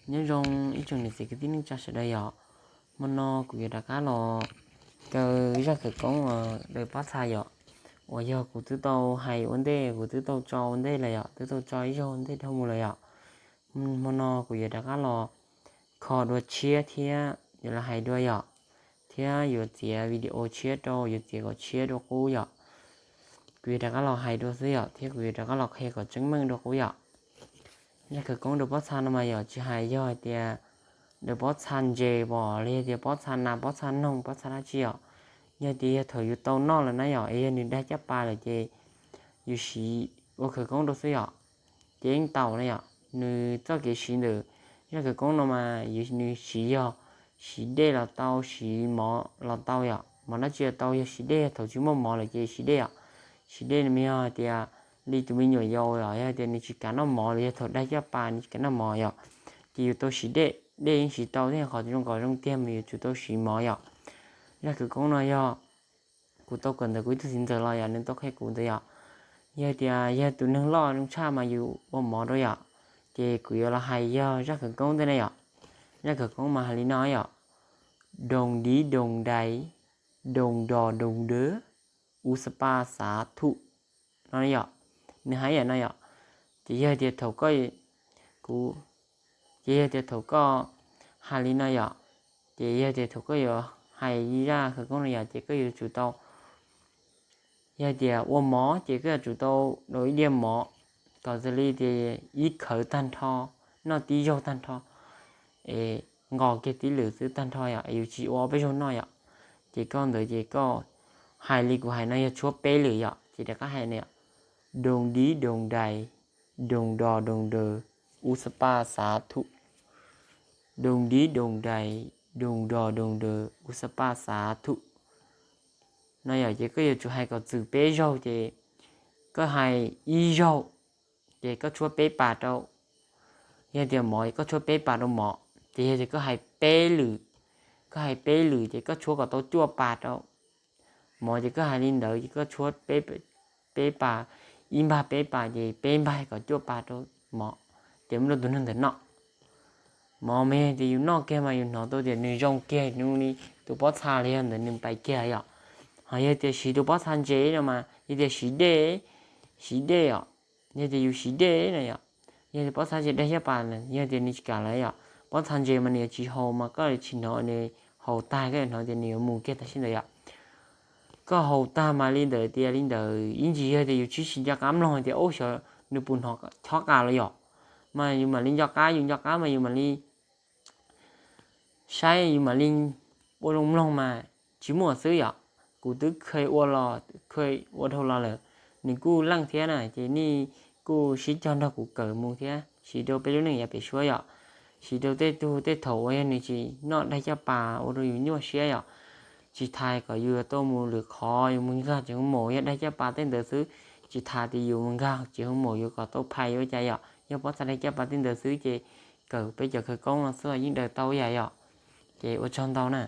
Nyob zoo ib tsoom niam txiv kwv tij neej tsa sawv daws yom. Hmo no kuv yuav rov qab los kaw zaj khawv koob daws pob txha yom, uas yog kuv twb tau hais ua ntej, kuv twb tau tso ua ntej lawm yom, twb tau tso ib zaug ua ntej dhau mus lawm yom. Hmo no kuv yuav rov qab los kho dua tshiab thiab yuav los hais dua yom, thiab yuav txiav video tshiab rau, yuav txiav kom tshiab dua qub yom. Kuv yuav rov qab los hais dua xwb yom, thiab kuv yuav rov qab los qhia kom tseeb meej dua qub yom. Zaj khawv koob daws pob txha no mas yom, tsis hais yog hais tias daws pob txha ntses pom los yog tias pob txha nas, pob txha noog, pob txha dab tsi yom. Yog tias yog thaum yus tau noj lawm na yom, es yog nws dag caj pas lawm ces yus siv ua khawv koob rau xwb yom, ces yeej tau na yom. Nws txoj kev siv ntawm zaj khawv koob no mas nws siv yog siv dej los tau, siv mov los tau yom. Mov dab tsi los tau, yog siv dej, yog thaum tsis muaj mov lawm ces siv dej yom. Siv dej no mas yog hais tias li tus me nyuam yaus yom, yog tias nws tsis kam noj mov los yog thaum dag caj pas nws tsis kam noj mov yom, ces yus tau siv dej, dej yeej siv tau thiab, qhov zoo kom zoo tiag mas yuav tsum tau siv mov yom. Zaj khawv koob no yog kuv tau kawm ntawm kuv ib tug txiv ntxawm los yom, nws tau qhia kuv ntawd yom. Yog tias yog tus neeg loj zoo tshaj mas yus ua mov rau yom. Ces kuv yuav los hais yog zaj khawv koob tej na yom. Zaj khawv koob mas hais li no yom: Doos div doos dais, doos dos doos daws, u xa pa xav thum no yom. Nws hais yam no yom. Ces yog tias thaum koj, kuv, ces yog tias thaum koj hais li no yom, ces yog tias thaum koj yuav hais zaj khawv koob no yom, ces koj yuav tsum tau, yog tias ua mov ces koj yuav tsum tau daus ib diav mov kom zoo li tias ib khawv tag nrho, noj tib zaug tag nrho, es nqos kiag tib lwm xwb tag nrho yom, es yus tsis ua ob peb zaug noj yom. Ces koj ntawd ces koj hais li kuv hais no yog tshuab peb lwm yom, ces rov qab hais no yom: Doos div doos dais, doos dos doos daws, u xa pa xav thum. Doos div doos dais, doos dos doos daws, u xa pa xav thum no yom. Ces koj yuav tsum hais kom txwm peb zaug, ces koj hais ib zaug ces koj tshuab peb pas rau. Yog tias mov koj tshuab peb pas rau mov, ces yog tias koj hais peb lwm, koj hais peb lwm ces koj tshuab kom tau cuaj pas rau mov. Ces koj hais li ntawd ces koj tshuab peb pas, ib npag peb pas ces peb npag kom cuaj pas rau mov, ces muab rau tus neeg ntawd noj. Mov mas yog tias yus noj kiag mas yus hnov tau tias nws zoo kiag zoo li tus pob txha los yog ntawm nws pais kiag yom. Ho yog tias siv tus pob txha ntses no mas yog tias siv dej, siv dej yom. Yog tias yus siv dej no yom, yog tias pob txha ntses dag caj pas, yog tias nws tsis kam lawm yom, pob txha ntses mas nws yuav tsis haus mas koj tsis hnov nws haus tag, koj yuav hnov tias nws yuav mus kiag tam sim ntawd yom. Koj haus tag mas li ntawd tias li ntawd ib ntsis yog tias yus tsis nco qab mloog tias ub xyov nws puas hnov chob qa los yom, mas yus mam li nco qab, yus nco qab mas yus mam li saib, yus mam li ua zoo mloog mas tsis muaj xwb yom. Kuv twb kha ua los, kha ua dhau los lawm, nws kuj leej thiab na, ces nej kuj sib cog nrog kuv kawm mus thiab, siv rau peb lub neej yav pem suab yom. Siv rau tej tug tej thaum uas yog nws tsis noj dag caj pas ua rau yus nyuaj siab yom. Tsis tas kom yus tuaj mus lwm qhov, yus mus nkag tsev hoo maum yog dag caj pas tej ntawd xwb, tsis tas tias yus mus nkag tsev hoo maum yus kom tau phais ua cas yom, yog pob txha dag caj pas tej ntawd xwb ces kawm peb cov khawv koob no xwb yeej daws tau yam yom. Ces ua tsaug ntau na.